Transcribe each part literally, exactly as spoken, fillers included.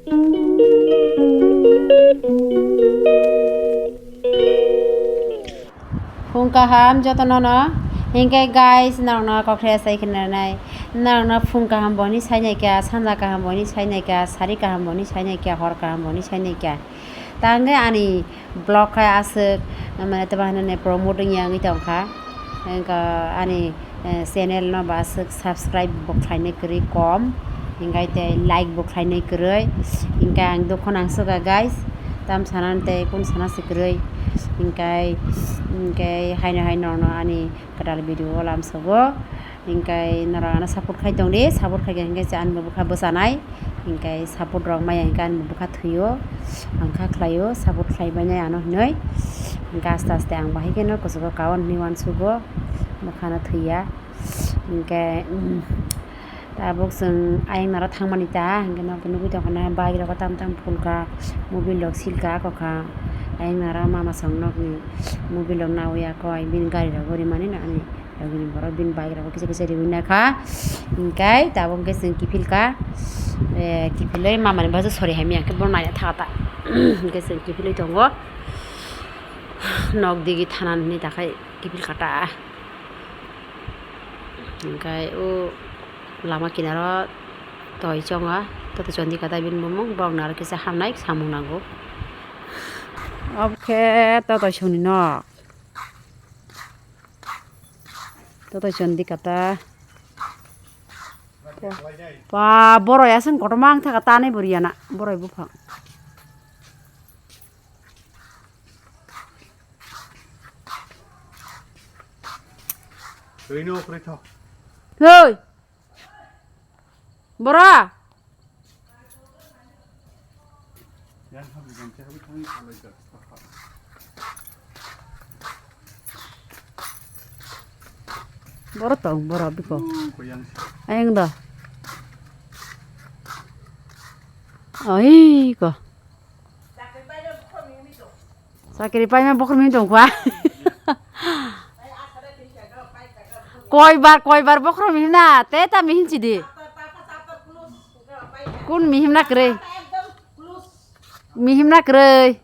Phung kaham jotono no. Hinkhe guys, norokno kokthai sai khna nai. Norokno phung kaham boni sai nai kha, sanja kaham boni sai nai kha, sari kaham boni sai nai kha, hor kaham boni sai nai kha. Tangkhe ani vlog khai aswk, mane, tei bahai nani promote wngya wngwi tongkha. Wngkha ani, eh, channel no ba aswk subscribe bo khlainai kwrwi kom, hinkhai tei like bo khlainai kwrwi. Hinkhai ang dukho nangsuka, guys, tam sana tei kun sana se kwrwi. Hinkhai, hinkhai haino haino no ani kwtal video o lamsogo. Hinkhai norok ano support khai tongdi, support khaikha hinkhe se ani bo bwkha bwchanai. Hinkhai support rok maya hinkhe ani bo bwkha thwio, ang kha khlaio, support khlaibainai ano hinwi. Hinkhe aste aste ang bahai kheno kuchugo kaon hinwi uansugo, bwkhano thwiya. Hinkhe, mm, tabuk chwng ayang naro thangmani ta, hinkhe nok nugwi tongkhana bike rok tam tam phulkha, mobile rok silka kokha. Ayang naro mama song nokni mobile rok nawi ya koi, bini gari rok rimani na ani. Yogini borok bini bike rok kisa kisa riwi nakha. Hinkhe tabuk hwnkhe chwng kiphilkha. Eh, kiphilwi mamani basu sori hamya khe bo naina thaka ta. Hinkhe chwng kiphilwi tongo. Nok digi thanani takhai kiphilkha ta. Hinkhe o lama kinaro toi chonga. Toto chondika ta bini bumung. Borokno aro kisa hamnai samung nango. Obo khe toto songni nok. Toto chondika ta. Pa, boroi aswng kotorma wng thaka tanwi bo riya na, boroi buphang. Hei! Bora! Boro tong, boro biko. Ayang da. Ai ko. Chakri paima bokhorok mihim tongkha. Koibar, koibar bokhorok mihim na, te ta mihim chidi. Kun mihim na kwrwi? Mihim na kwrwi?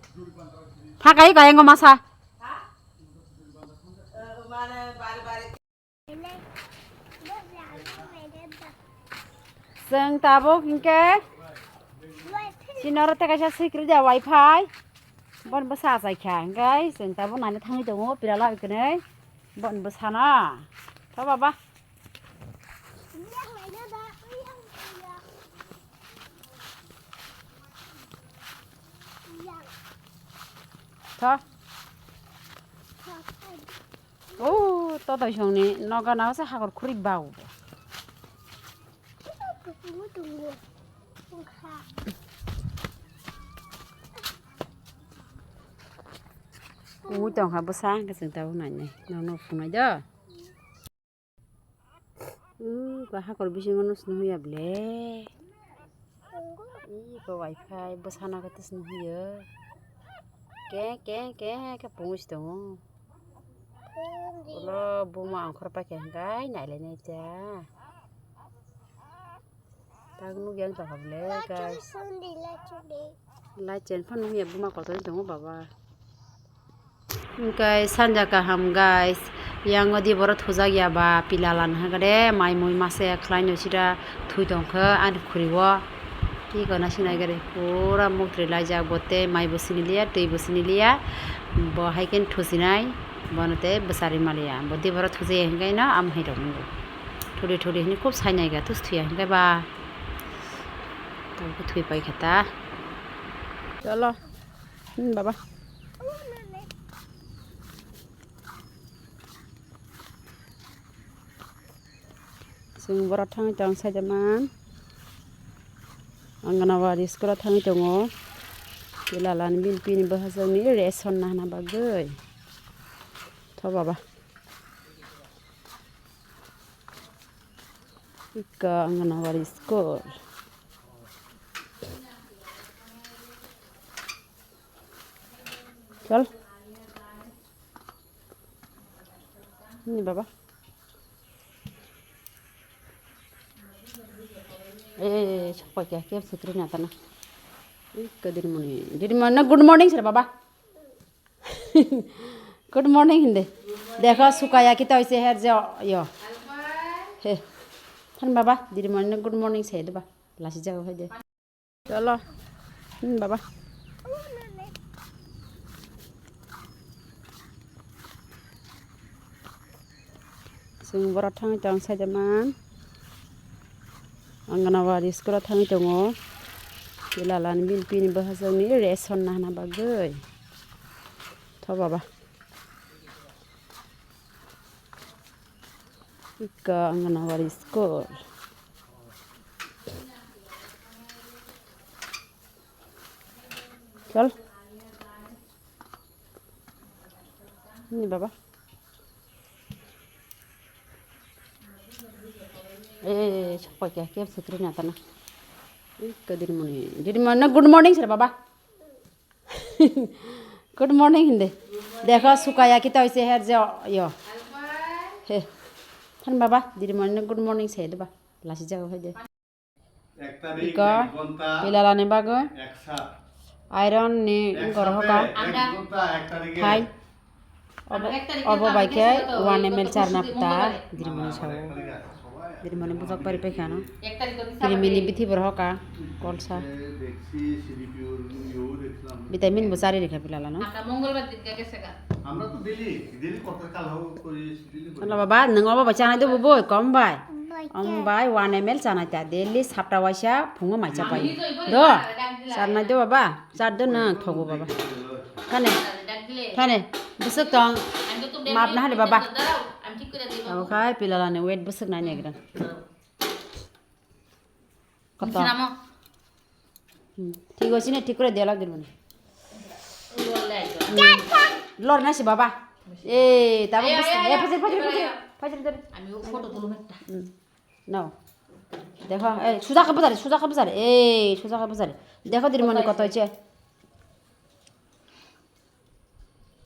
Phakai kaya ngo masa. Chwng tabuk hinkhe chini oro tei kaisa sikri da wifi. Bon bwsa achai kha, hinkhe chwng tabuk naina thangwi tongo, pira lai kwnwi. Bon bwsano. Tho baba. Tho. O, to dai songni noga nao se hakor khuri bau. Ui tongkha bwsa hwnkhe chwng tabuk nainai, nokno phunai do. Ui ba hakor bisingo nw swnwi ya ble. Ih, bo wifi bwsano khe tei sini huyo. Keng, keng, keng khe pungwi si tongo. Ulo buma ongkhor paikha hwnkhe nailainai ta. Tak nukya wng tongkha bwle, guys. Light chen phano nukya buma kotor wng tongo baba. Hwnkhe sanja kaham guys, yang odi borok thujak ya ba pila lana hwnkhe de mai mui masa ya khlaino sida thui tongkha ani khuri o. Ki gana sinai gari pura muktri laijak bo tei mai bo sini liya twi bo sini liya bo hai khe thusinai bono tei bwsari maliya bo de borok thujak ya hwnkhe no amo hai rok nungo thudi thudi hwnwi khub sainai ga tus thuya hwnkhe ba twi paikha ta. Cholo. Hmm, baba. Chwng boro thangwi tong saidaman. Anganawadi school-o thangwi tongo. Tei lalani bini pini bwsajwkni ration nahana bagwi. Tho baba. Ika Anganawadi school. Chal. Ni baba. Eh, sokpakya, kep sutri na tana. Ikko didimoni, didimoni, no, good morning sir baba. Good morning hindi. Dekho, sukaya kita hoise her je, yo. He. Than baba, didimoni, no, good morning se de ba. Lasi jago hai de. Cholo. Hmm, baba. Chwng borok thangwi tong saijaman. Anganawadi school-o thangwi tongo. Pilalani bini, bini bwsajwkni ration nahana bagwi. Tho baba. Ikka Anganawadi school. Chal. Ni baba. Eh, chakpai kya, kya sutri na tana. Ikka didimoni. Didimoni, no, good morning sir baba. Good morning hindi. Dekho, sukaya kita hoise her je, yo. He. Than baba, didimoni, no, good morning se de ba. Lasi jago hai de. Iko, pilalani bagwi iron ni goro hoka. Hai. Obo, obo bai khe one M L charna pta, didimoni sao. Didimoni bujak pari paikha no. Kirimini bithi borok hoka, kolsa. Vitamin bo chari rikha pilalano. Halo baba, nwng obo bai chanai do bo boi, kom bai. Om bai one M L chanai ta, daily sapta waisa phungo mai chapai. Do, charnai do baba, char do nwng thogo baba. Thane, thane, bwswk tong, map na hade baba. Abo khai pilalani weight bwswk nai naigra. Koto. Hmm. Thik ase ne, thik kore dia lagir mane. Lor na se baba. Eh, tabo bus-, eh, phajir, phajir, phajir, phajir, phajir. Ami photo tulo metta. Hmm. No. Dekho, eh, suja khe bujare, suja khe bujare. Eh, suja khe bujare. Dekho didimoni koto hoiche.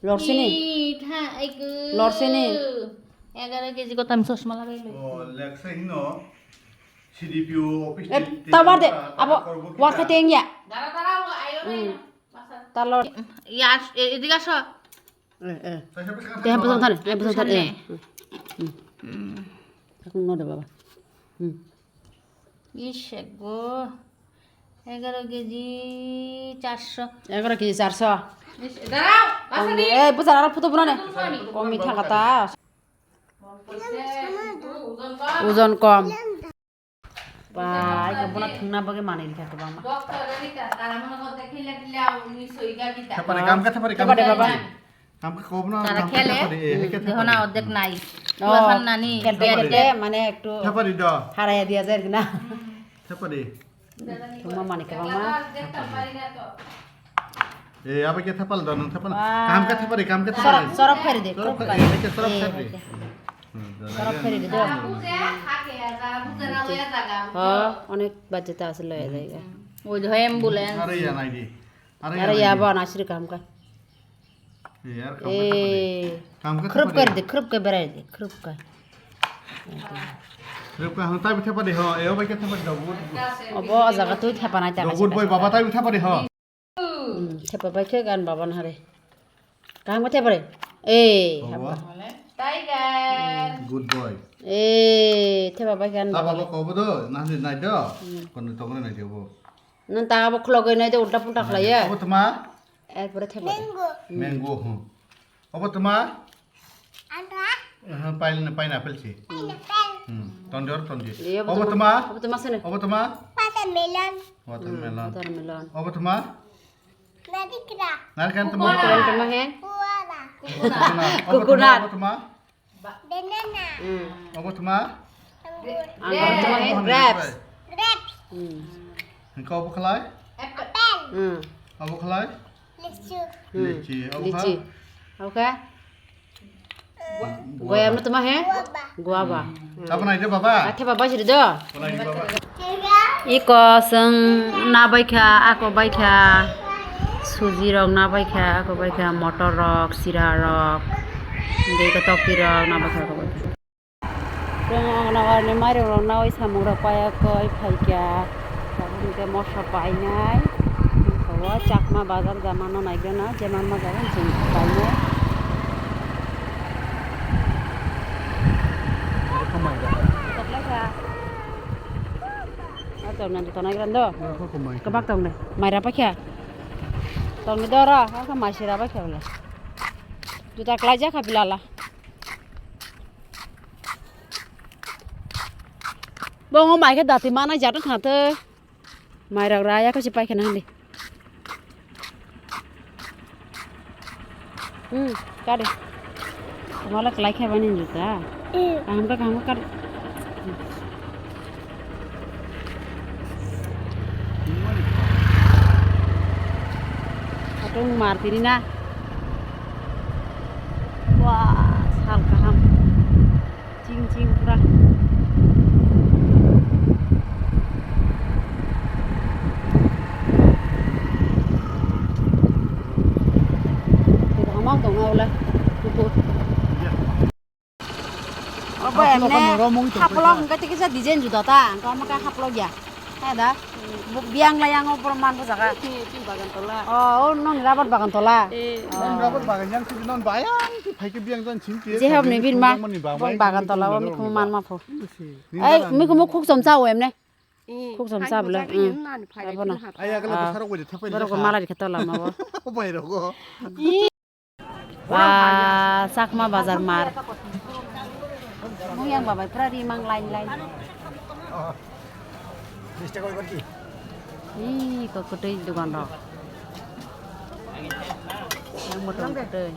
Lorsini. Ih, tha, aiku. Lorsini. Egaroh K G kotam chosma lagai lo. O, leksa hino. C D P O office. Eh, te, te tabar de, ta, ta, abo, ta, korbo warkha kita. Tengya. Dara, dara, abo, ayo, hmm. Ayo. Masa. Talor. Ya, e, edik aso. Eh, eh. Tei hape kha. Tei hape thang thani, hape thang thani, eh. Hmm. Hmm. Aku no de baba. Hmm. Ish, ego. Egaroh K G charso. Egaroh K G charso. Ish, darao, basadi. Eh, bujar, aro photo bunane. Komi thangkata. Ojon kom. Ba, ai ko bona thungna bagwi manwi rikha kwbangma. Thapari, kam khe thapari, kam khe thapari. Kam khe kobno, tara kam khe khele, thapari, eh, hai khe thapari. Dehona ordek nai. Oh, khela phan nani, khela bete. Mane ektu thapari do. Haraya diya jai na. Thapari. Thuma mani kwbangma. Eh, abo khe thapal do, nung thapal. Wah. Kam khe thapari, kam khe thapari. Sorok, sorok pheri de, sorok pheri. Eh, hai khe sorok pheri de. Hmm, sorok pheri de do. Ho, onek bajeta asle loya jai ga. Oi de ambulance. Are ya nai di. Are ya bo na sri kam ka. Eh, yar, kam ka thapari. Eh. Kam ka thapari. Khrupka de, khrupka berai de, khrupka. Khrupka hwn tai thapari ho, eh, obai khe thapari do, but. Obo jaga twi thepanai ta. Do, but boy, baba tai thapari ho. Hmm, thepa bai khe gan baba na hare. Kaham khe thepari. Eh, baba. Hamba. Tiger. Good boy. Eh, thepa bai khe gan baba. Ta baba ko bo do, na ni nai do. Hmm. Kon tongre nai do bo. Nang ta abo khulogwi nai de ulta pulta khlaiya. Obo tma? Erpore thebo de. Mango. Hmm. Mango, hmm. Obo tma? Aha, pine-, pineapple si. Pineapple. Hmm. Tondi or tondi. Obo tma? Obo tma sene? Obo tma? Watermelon. Watermelon. Hmm, watermelon. Obo tma? Narikra. Narikra tma? Narikra tma he? Kuwara. Coconut. Obo tma? Coconut. Obo tma? Banana. Hmm. Obo tma? Anggur. Anggur tma he? Grapes. Grapes. Hmm. Hingke obo khlai? Apple. Hmm. Obo khlai? Lichi. Hmm. Lichi. Obo kha? Lichi. Obo kha? Goyam no tma he? Guava. Guava. Hmm. Hmm. Abo nai de baba? Athe baba siri do? Abo nai de baba? Iko chwng na baikha, ako baikha, suji rok na baikha, ako baikha, motor rok, sira rok, tei tokti rok na baikha, ako baikha. Chwng Anganawadi ni mairum rok nawi samung rok paiya koi phaikha, tabuk hwnkhe moso painai. O Chakma bazar da mano naigrana, je manma jaga chwng kainai. O tongna juta naigrana do. Kwbak tongnai. Maira pakya. Tongni doro, o kha maisira pakya bole. Juta klaijak kha bilala. Bongo mai khe dati mana jatwk khna tei. Mai rok raya khe se paikha na hwnwi. Hmm, kari. Wala kalai khe bani juta. Hmm. Kaham ka kaham ka kari. Atung mar tini na. Wah, sal kaham. Ching ching pura. Tongma tongma wala. Kuku. Obo emne haplok hingke tei kisa design juda ta, hingke omo khe haplok ya. Hai da, bo biyang la yang o borok man bwsaka. Chini, chini bagan tola. Oh, oh, nong rabar bagan tola. Eh. Oh. Nong rabar bagan yang sini non bayang ti phaikhe biyang jan chini ti. Je hobni bin ma, bong bagan tola o mikhumu man ma pho. Ei, mikhumu khuk chom cha o emne. Eh, khuk chom cha bwle. Abono. Ai agala bwsarok bai de thakpai. Borok mala rikha tola ma bo. O bai rogo. Ba, Chakma bazar mar. Mung yang babai pura ri mang line line. Ih, kok kwtwi dogan rok. Yang motor kwtwi.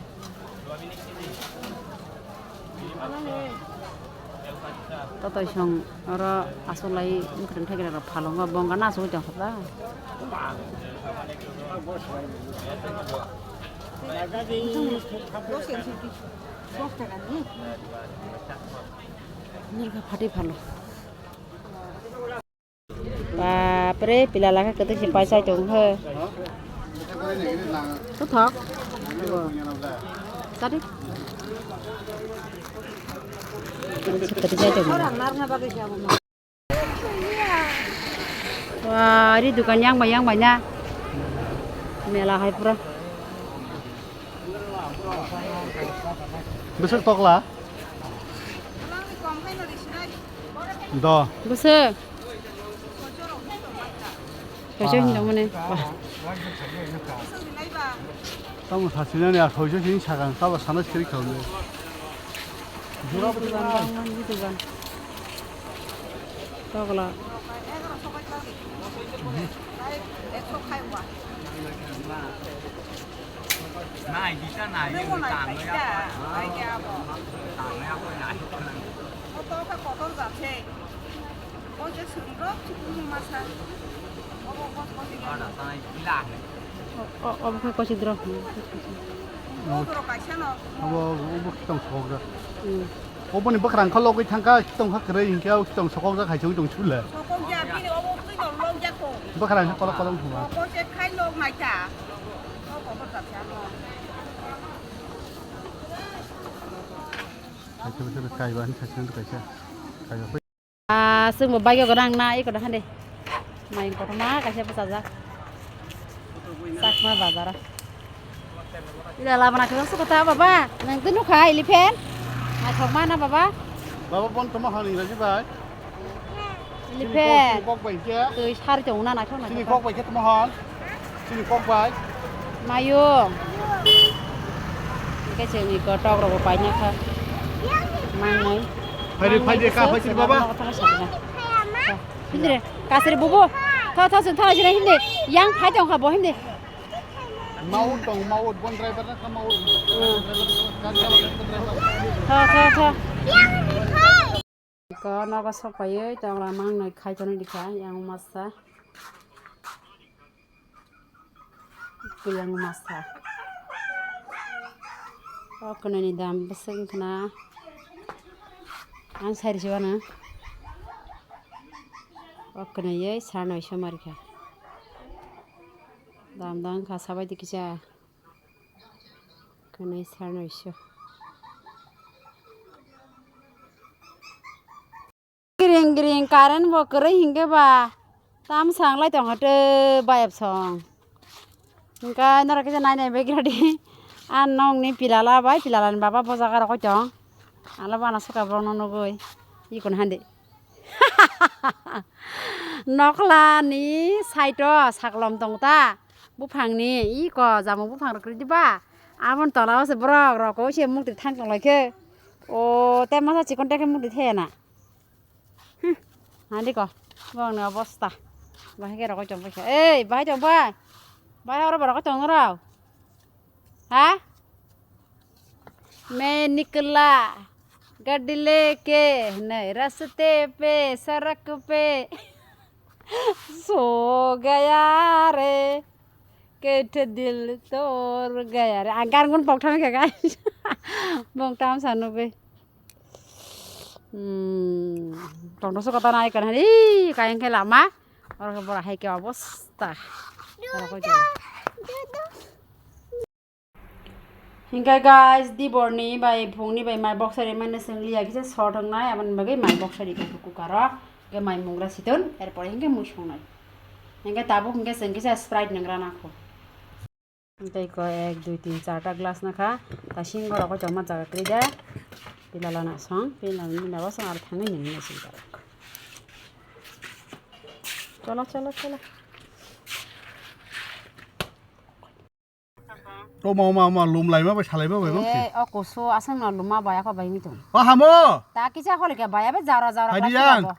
Totoi song oro aswk lai mwkhwtwng thaigra rok phalongo, bongga no asugwi tongkha ba. Nirga phatwi phalo. Bapre, pila lakha kwtwi se paisai tong khe. Kuthok. Tadi. Kwtwi sai tong. Wah, ini dukan yang banyak banyak. Mela hai pura. Besok tokla. Do. Bwswk? Kaisa hinwi tongmani. Tamo sasinani a kaisa sini sakang kaba sana siri khaune. Jura bwtwng. Tokla. Nai, disa nai, tang ya. Tang ya, nai. O je swngrok chukung masa. Obo kos kos ya. O, o, obo khe kosi drok. Obo rok kaisa no. Obo, obo kitong sokjak. Hmm. Oboni bwkrang kha logwi thangkha, kitong kha kwrwi hinkhe o kitong sokjak hai chong chong sule. Sokjak bini obo twi no logjak ko. Bwkrang kha kolok kolok thuma. Sokjak khai log naikha. O kokor jat ya no. Kaisa kaisa kaiba, kaisa kaisa kaiba. Ah, chwngbo bike o gwnang na, eko da hande. Mai kotorma kaisa bwchajak. Chakma bazar. Ila lama naithok se kotha baba. Nang twi nukha elephant. Naithokma na baba. Baba bon toma hal Ingraji bai. Elephant. Chini kok bai khe. Twi sari tong na naithok naithok. Chini kok bai khe toma hal. Chini kok bai. Mayung. Hingke chwngni kotok rogo paina kha. Mangmui. Phaidi, phaidi, ka, phaidi, baba. Hindre, kasri bubu. Tho, tho, chwng tho, jira hinde. Yang phai tong kha bo hinde. Maut tong, maut, bon driver na kha maut. Hmm. Tho, tho, tho. Ko nogo sok paiwi tongla mangnoi khai tonwi dikha yang masa. Yang masa. O kwnwi ni dam bwswk wngkha na. Ang sai rwsi wano. O kwnwi sa noisho marikha. Dam dam kha sabai di kisa. Kwnwi sa noisho. Gring gring current bo kwrwi hinkhe ba tam sanglai tongkha tei bayap song. Hingke norok kisa nai nai bai gira di. Ang nokni pilala bai, pilalani baba bo jaga rok koi tong. Ang le bana saka borok no nugui. Ikon hande. Nokla ni side o saklom tong ta. Buphang ni iko jamung buphang rok kwrwi di ba. Aboni tola o se borok rok koi se mukti thang tong lai khe. O te masa chikon te khe mukti thaya na. Hmm, nadi ko, bongni obosta. Bahai ke rokoi tong paikha. Ei, bahai tong bai. Bahai oro borok tong ro. Ha? मैं निकला गाड़ी लेके नए रास्ते पे सड़क पे सो गया रे कैठ दिल तोड़ गया रे. Ang gan gun pok tham kha guys. Bong tam sa nugui. Hmm, tongthok se kota nai kan hari, kayang khe lama, oro khe bora hai khe obosta. Oro koi khe. Hingke guys, diborni bai phungni bai mai boksari mane swngliya kisa sot wngnai, aboni bagwi mai boksari khe kukaro, khe mai mungra siton, erpore hingke mui songnai. Hingke tabuk hingke chwng kisa Sprite nwngra nangkho. Tei ko ek, dui, tin, charta glass nakha. Ta sing borok koi tongma jaga kwrwi da. Pilala na song, pilala ni na song ar thangwi nini na sing borok. Cholo, cholo, cholo. To ma, ma, ma, lum lai ma bai, salai ma bai, ma. Eh, o kusu asang na luma bai, ako bai mi tung. O hamo. Ta kisa kholi ke bai, abe jara, jara. Hai glass di yang. Bo.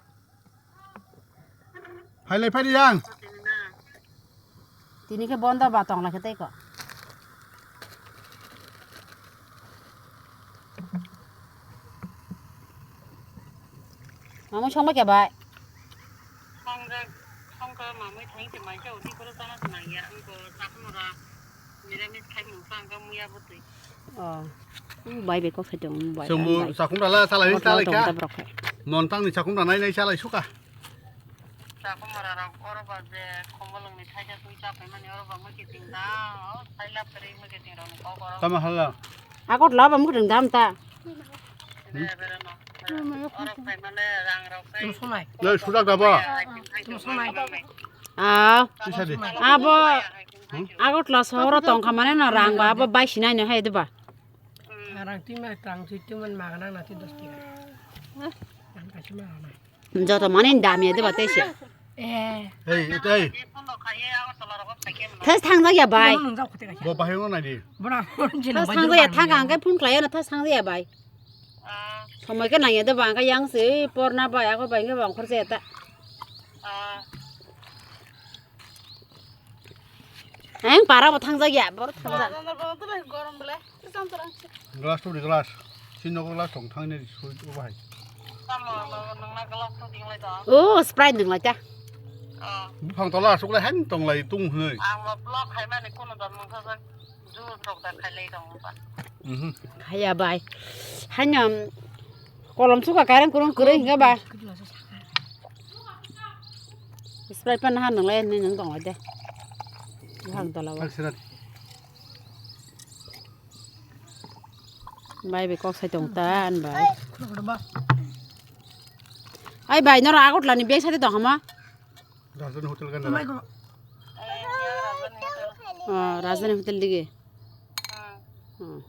Phailai, phailai yang. Tini khe bondo ba tong lai khe tei ko. Mamui song bai khe bai. Songjak, songkha mamui thang se mai khe uti koro chana se nang ya. Ang ko sakno ra. Niramis khai mung sang kha muya bwtwi. Oh. Bai bai kok sai tong bai. Chwngbo bai. Sakhum rala salai salai kha. Montang ni sakhum ranai nai salai suka. Sakhum rara oro ba je khomolong ni thaisa twi cha pai mani oro ba mui kiting da. O sai lap kari mui kiting rok ni kok oro. Tama hala. Akot la ba mui kiting dam ta. Bere bere no. Oro pai mane rang rok sai. Tum sumai. Lai sudak da ba. Tum sumai. Ah. Kisa de. Abo. Hmm? Agartala sohoro tongkha mane no rang ba abo bai sinai no hai de ba. Rang twi ma tang twi twi man ma nang na twi dos tiga. Rang kaisa ma rang nai. Joto mane dam ya de ba tei se. Eh. Hey, hey. Thas thang jak ya bai. Bo bahai no nai di. Thas thang jak ya thang ang ke phone khlai no thas thang jak ya bai. Somoi khe nang ya de ba ang ke yang se porna bai ako bai ke bang khor se ta. Ang para bo thang jak ya, bor thang jak. Glass to di glass. Sino glass tong thang ni sui bahai. O Sprite nang lai ta. Buphang tola asuk lai han tong lai tung hnoi. Ang lo block hai mani kono dam mung sa sa juice rok da khai lai dong ba. Mhm. Haya bai. Hanya kolom suka karang kurung kurung hinga ba. Sprite pan han nang lai nang tong lai de. Buphang tola ba. Bai bai kok sai tong ta an bai. Ai bai noro Agartala ni bag sadi tong hama. Rajdhani hotel kan. Oh, Rajdhani hotel dige. Hmm.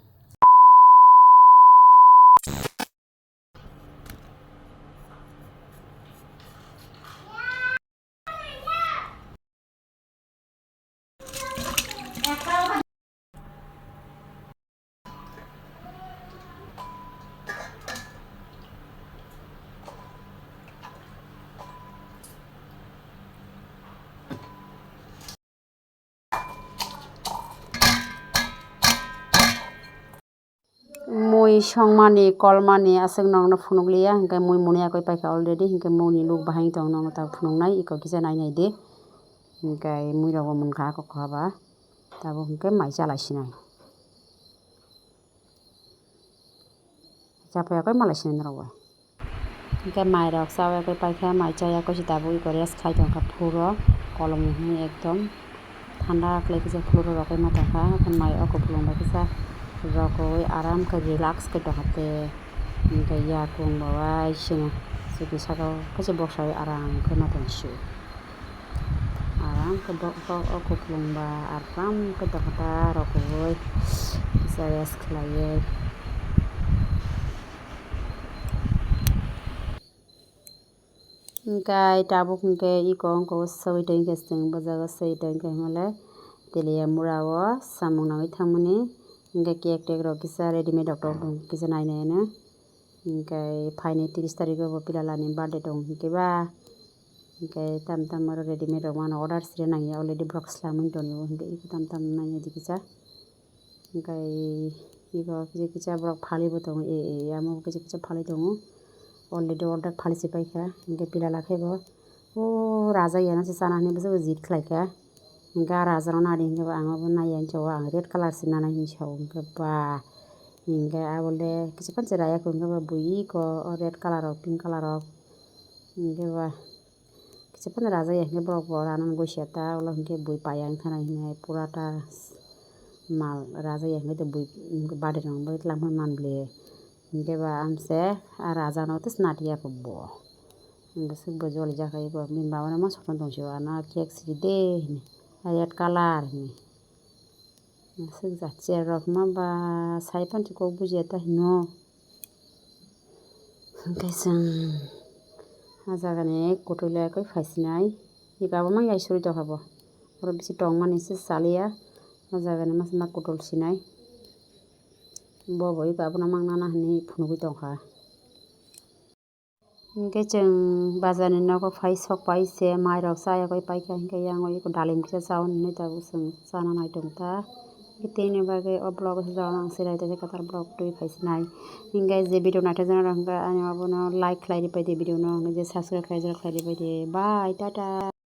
Mui songmani kolmani aswk nokno phunukliya, hinkhe mui muni yakwi paikha already, hinkhe muni luk bahai tong nokno ta phunuknai, eko kisa nainai di. Hinkhe mui rokbo munkha ako kha ba, tabuk hinkhe mai chalai sinai. Chapayakwi malai sinai norokbo. Hinkhe mairok chawi yakwi paikha, mai chayakwi se tabuk eko rest khai tongkha phuro, kolomni hwnwi ekdom thanda khlai kisa phuro rokwi ma tongkha, haikhe mai o kupulung bai kisa rokwi aram khe relax khe tongkha tei hinkhe yakung bo waisino chuki saka o kisa bwsai aram khe ma tongsi. Ang khe bok bok o kuplung ba aram khe dophata rok kubui kisa rest khlaiwi. Hingkhe tabuk hingkhe iko wngkha o sogwi tongkhe chwng bwjago sogwi tongkhe hwnle teliya mura o samung nangwi thangmani hingkhe cake tek rok kisa readymade rok tong kisa nainai no. Hingkhe phaini tris tarikgo bo pilalani birthday tong hingkhe ba. Hingkhe tam tam oro readymade rok mano order siri nangya already borok swlamwi tongyo hingkhe eko tam tam nainai di kisa. Hingkhe eko kisa kisa borok phalibo tongo e e amo kisa kisa phalwi tongo. Already order phali se paikha hingkhe pilala khe bo o raja yana se chana hinwi bwswk jit khlaikha. Hingkhe ah rajarok nadi hingkhe bo ang abo naiya hinwi sao ang red colour se nana hinwi sao hingkhe ba hingkhe abo le kisa phano se raya khe hingkhe bo bui eko o red colour rok pink colour rok hingkhe ba kisa phano rajaya hingkhe borok bo rana gosiyata ulo hingkhe bui paiya wngthana hinwi pura ta mal rajaya hingkhe bui birthday rok bai twlangma manble hingkhe ba amse ah rajano tei snatiya bo. Bwswk bo jolijak hai bo bini babano ma soton tongsi o ano cake siri de hinwi red colour hinwi. Aswk jat chair rok ma ba sai phano kok bujiya ta hino. Hwnkhe chwng ah jagani kwtwi laiya khe phaisinai. Eko abo ma yai suri tongkha bo. Oro bisi tongmani se chaliya. O jagani masa ma kwtwlsinai. Bo bo eko abono mang nana hinwi phunugwi tongkha. Hingkhe chwng bazar ni nogo phai sok pai se mai rok chayogwi paikha hingkhe yang o eko dalim kisa chaui hinwi tabuk chwng chana naitung ta. Hingkhe tini bagwi o vlog o se jagao ang se raida se kwtal vlog twi phai sinai. Hingkhe je video naithok jana rok hingkhe ani abono like khlai ripai di video no hingkhe je subscribe khlai jana khlai ripai di. Bye tata.